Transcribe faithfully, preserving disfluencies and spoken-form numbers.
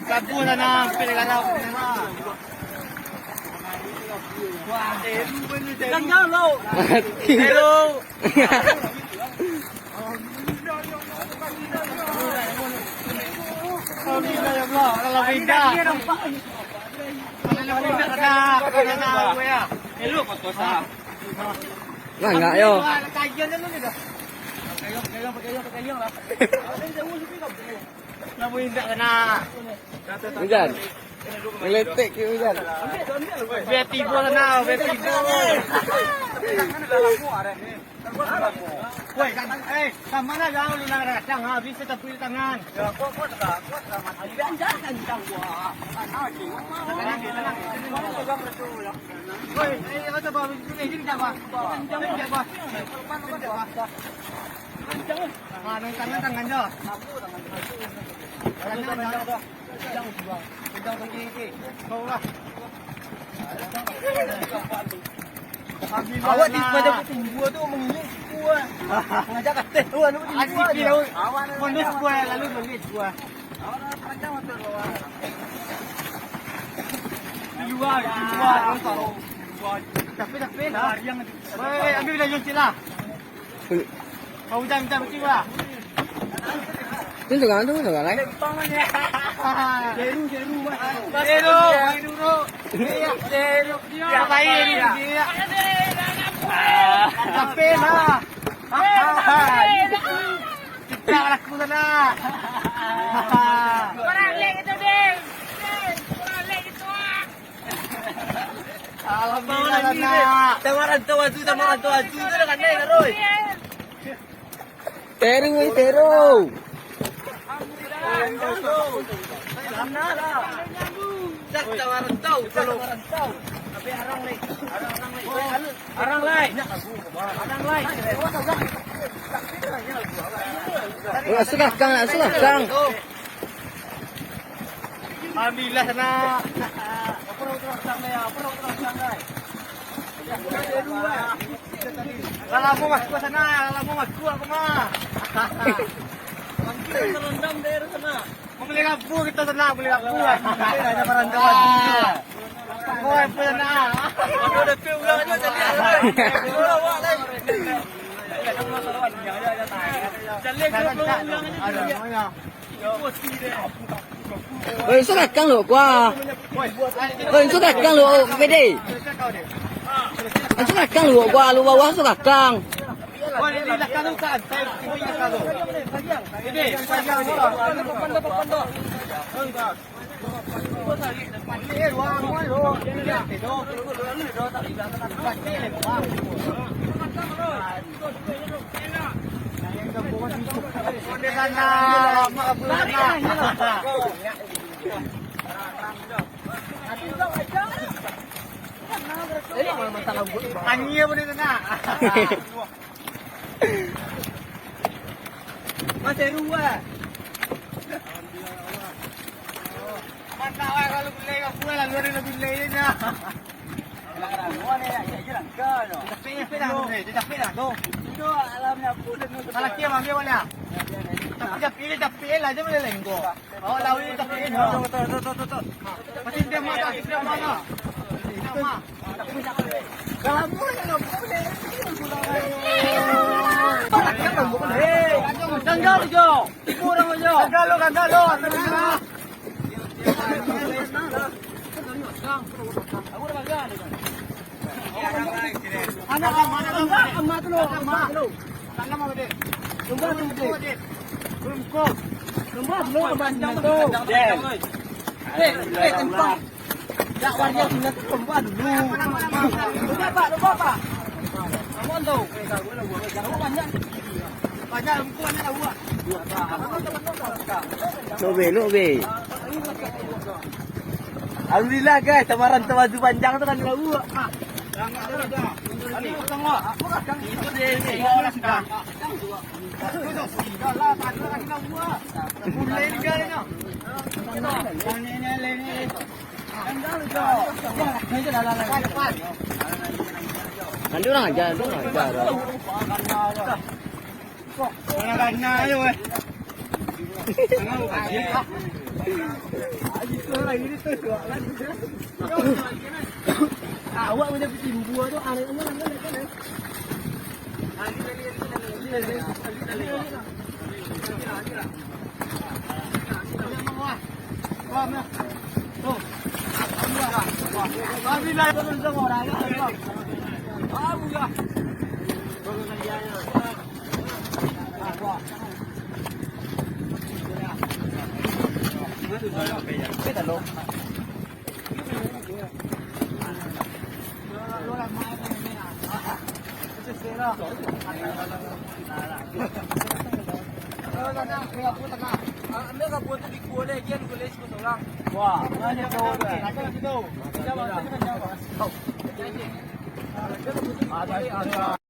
Sabuah tanah, hampir garau. Mati. Hello. Alhamdulillah, ya Allah. Alhamdulillah. Alhamdulillah, kada, kada tahu, ya. Hello, kau tahu, sah. Nah, enggak, yo. Kajian dulu ni dah. Pakai ayam, pakai ayam, pakai ayam, pakai ayam lah. Ada jauh lebih kau. Nak boleh tak kena? Hujan. Ngeletek ke hujan? Biar tiba sana, biar tiba. Woi, kan, eh, sama lah, jangan lu nak datang, ha, bisa tapi tangan. Ya, kok, kok tak, kok tak mati. Jangan, jangan, jangan. Tenang, tenang. Woi, eh, apa tu, Bang? Ini, ini tak, Bang? Ini tak, Bang? Ini tak, Bang? Ah, nang tangan, tangan je. Tangan, tangan je. Pegang, pegang. Pegang, pegang, pegang. Kau lah. Awak di pada tinggi tu mengiling siku ah. Ngajak katek tu, anu, tinggi tu. Adik dia, oi. Awak dah. Pondok siku ah, lalu balik siku ah. Awak dah panjang motor tu, ah. Di luar, di luar, terus taruh. Tapi, tapi lah. Woi, ambil dah, Jon, cik lah. Kau udah minta bukti, Pak? Tunjukkan, tunjukkan, lai. Seru, seru, Pak. Seru, main dulu. Iya, seru. Iya, baik, iya. Capek lah. Kita laku sana. Orang lek itu, deh. Orang lek itu, ah. Alhamdulillah, nak. Tawaran tu, aju, tawaran tu, aju tu dah kandai, Roy. Teru, eh, teru. Cak, tawaran tu, tawaran tu. Tapi arang lai, arang, arang lai. Arang lai. Arang lai. Nak sudah kang, nak sudah kang. Alhamdulillah, sanak. Lah lamo masuak sanak, lah lamo masuak ko mah. Mangkik terendam daerah sanak. Mangkik labu kito sanak, mangkik labu. Hanya barandam lagi. Kau apa sanak? Aduh, ada tu ulang aja jadi. Awak lai. Jalin ke pulau ulang aja. Oi, sudah kang lu, gua. Oi, sudah kang lu, gede. Sudah kang lu, gua, lu bawah sudah kang. Angin apa ni tu nak? Mantap lah kalau gulai, aku lah luar lebih gulai je dah. Capek, capek dah, capek dah tu. Salah kia ambil boleh. Tapi capek, capek lah je boleh lenggo. Awak lawi capek je. Pasti dia mah, pasti dia mah. Gagal jo. Kurang jo. Gagal lo, gagal lo. Anak, anak, anak, anak tu lo, anak tu lo. Lomba tu, Dek. Lomba tu lo, abang tu. Dek. Dek, dek, tempat. Dak wajar tinggal tu lomba dulu. Lomba apa? Lomba apa? Kamu tu. Kamu banyak. Banyak lomba, banyak awak. Lok be, lok be. Alhamdulillah, guys, samaran tu baju panjang tu kan lawa. Nanti orang aja, nanti orang aja. Mana gana yo, eh? Awak macam petimbu tu, aneh, aneh, aneh, aneh. Wah, banyak tu.